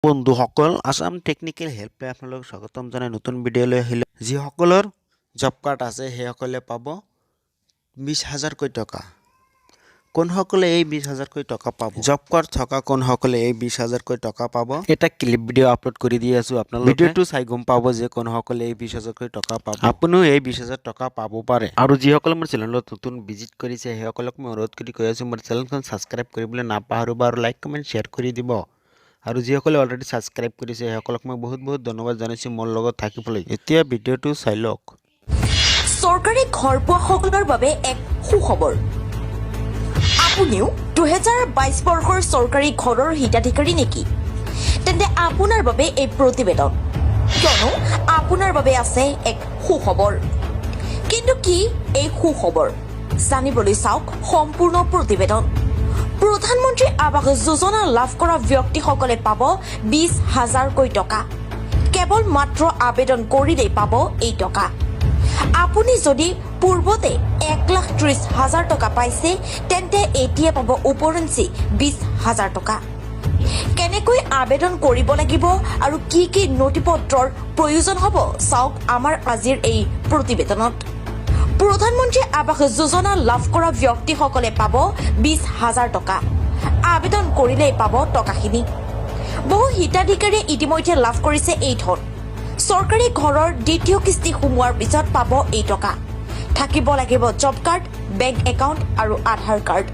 বন্ধুসকল, আছাম টেকনিকেল হেল্পে আপোনালোকক স্বাগতম জনাই নতুন ভিডিঅ'লৈ আহিলোঁ। যিসকলৰ জব কাৰ্ড আছে, সেইসকলে পাব 20 হাজাৰকৈ টকা। কোনসকলে এই 20 হাজাৰকৈ টকা পাব? জব কাৰ্ড থকা কোনসকলে এই 20 হাজাৰকৈ টকা পাব? এটা ক্লিপ ভিডিঅ' আপলোড কৰি দি আছোঁ আপোনালোকে। ভিডিঅ'টো চাই গম পাব যে কোনসকলে এই 20 হাজাৰকৈ টকা পাব। আপুনিও এই 20 হাজাৰ টকা পাব পাৰে। আৰু যিসকলে মোৰ চেনেলত নতুন ভিজিট কৰিছে, সেইসকলক মই অনুৰোধ কৰি কৈ আছোঁ, মোৰ চেনেলখন ছাবস্ক্ৰাইব কৰিবলৈ নাপাহৰিব আৰু লাইক, কমেণ্ট, শ্বেয়াৰ কৰি দিব। আৰু যিসকলে অলৰেডি ছাবস্ক্ৰাইব কৰিছে, সেইসকলক মই বহুত বহুত ধন্যবাদ জনাইছোঁ মোৰ লগত থাকিবলৈ। এতিয়া ভিডিঅ'টো চাই লওক। চৰকাৰী ঘৰ পোৱাসকলৰ বাবে এক সুখবৰ। আপুনিও 2022 বৰ্ষৰ চৰকাৰী ঘৰৰ হিতাধিকাৰী নেকি? তেন্তে আপোনাৰ বাবে এই প্ৰতিবেদন, কিয়নো আপোনাৰ বাবে আছে এক সুখবৰ। কিন্তু কি এই সুখবৰ, জানিবলৈ চাওক সম্পূৰ্ণ প্ৰতিবেদন। প্ৰধানমন্ত্ৰী আৱাস যোজনা লাভ কৰা ব্যক্তিসকলে পাব 20 হাজাৰকৈ টকা। কেৱল মাত্ৰ আবেদন কৰিলেই পাব এই টকা। আপুনি যদি পূৰ্বতে 1,30,000 টকা পাইছে, তেন্তে এতিয়া পাব উপৰঞ্চি 20 হাজাৰ টকা। কেনেকৈ আবেদন কৰিব লাগিব আৰু কি কি নথি পত্ৰৰ প্ৰয়োজন হ'ব, চাওক আমাৰ আজিৰ এই প্ৰতিবেদনত। প্ৰধানমন্ত্ৰী আৱাস যোজনা লাভ কৰা ব্যক্তিসকলে পাব 20 হাজাৰ টকা। আবেদন কৰিলেই পাব টকাখিনি। বহু হিতাধিকাৰীয়ে ইতিমধ্যে লাভ কৰিছে এই ধন। চৰকাৰী ঘৰৰ দ্বিতীয় কিস্তি সোমোৱাৰ পিছত পাব এই টকা। থাকিব লাগিব জব কাৰ্ড, বেংক একাউণ্ট আৰু আধাৰ কাৰ্ড।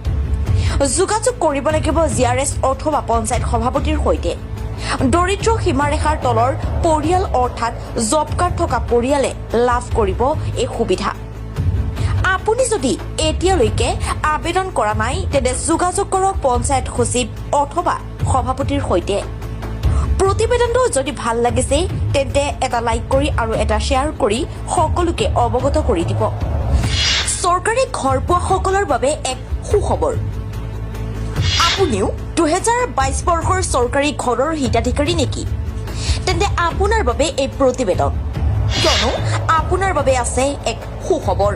যোগাযোগ কৰিব লাগিব জি আৰ এছ অথবা পঞ্চায়ত সভাপতিৰ সৈতে। দৰিদ্ৰ সীমাৰেখাৰ তলৰ পৰিয়াল অৰ্থাৎ জব কাৰ্ড থকা পৰিয়ালে লাভ কৰিব এই সুবিধা। আপুনি যদি এতিয়ালৈকে আবেদন কৰা নাই, তেন্তে যোগাযোগ কৰক পঞ্চায়ত সচিব অথবা সভাপতিৰ সৈতে। প্ৰতিবেদনটো যদি ভাল লাগিছে, তেন্তে এটা লাইক কৰি আৰু এটা শ্বেয়াৰ কৰি সকলোকে অৱগত কৰি দিব। চৰকাৰী ঘৰ পোৱাসকলৰ বাবে এক সুখবৰ। আপুনিও 2022 বৰ্ষৰ চৰকাৰী ঘৰৰ হিতাধিকাৰী নেকি? তেন্তে আপোনাৰ বাবে এই প্ৰতিবেদন, কিয়নো আপোনাৰ বাবে আছে এক সুখবৰ।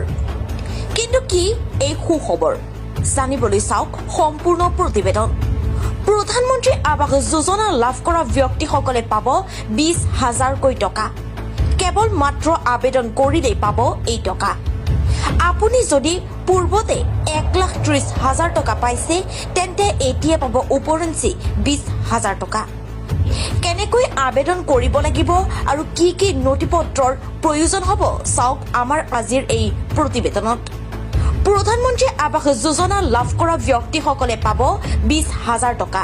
কিন্তু কি এই সুখবৰ, জানিবলৈ চাওক সম্পূৰ্ণ প্ৰতিবেদন। প্ৰধানমন্ত্ৰী আৱাস যোজনা লাভ কৰা ব্যক্তিসকলে পাব 20 হাজাৰকৈ টকা। কেৱল মাত্ৰ আবেদন কৰিলেই পাব এই টকা। আপুনি যদি পূৰ্বতে 1,30,000 টকা পাইছে, তেন্তে এতিয়া পাব উপৰঞ্চি 20 হাজাৰ টকা। কেনেকৈ আবেদন কৰিব লাগিব আৰু কি কি নথি পত্ৰৰ প্ৰয়োজন হ'ব, চাওক আমাৰ আজিৰ এই প্ৰতিবেদনত। প্ৰধানমন্ত্ৰী আৱাস যোজনা লাভ কৰা ব্যক্তিসকলে পাব 20 হাজাৰ টকা।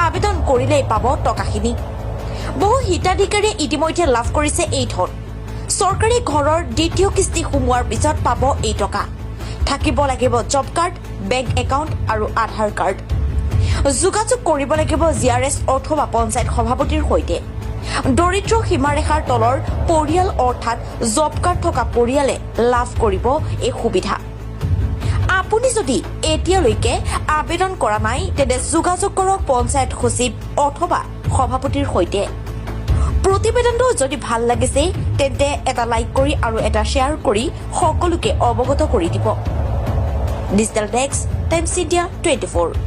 আবেদন কৰিলেই পাব টকাখিনি। বহু হিতাধিকাৰীয়ে ইতিমধ্যে লাভ কৰিছে এই ধন। চৰকাৰী ঘৰৰ দ্বিতীয় কিস্তি সোমোৱাৰ পিছত পাব এই টকা। থাকিব লাগিব জব কাৰ্ড, বেংক একাউণ্ট আৰু আধাৰ কাৰ্ড। যোগাযোগ কৰিব লাগিব জি আৰ এছ অথবা পঞ্চায়ত সভাপতিৰ সৈতে। দৰিদ্ৰ সীমাৰেখাৰ তলৰ পৰিয়াল অৰ্থাৎ জব কাৰ্ড থকা পৰিয়ালে লাভ কৰিব এই সুবিধা। আপুনি যদি এতিয়ালৈকে আবেদন কৰা নাই, তেন্তে যোগাযোগ কৰক পঞ্চায়ত সচিব অথবা সভাপতিৰ সৈতে। প্ৰতিবেদনটো যদি ভাল লাগিছে, তেন্তে এটা লাইক কৰি আৰু এটা শ্বেয়াৰ কৰি সকলোকে অৱগত কৰি দিব। Digital desk, times India 24।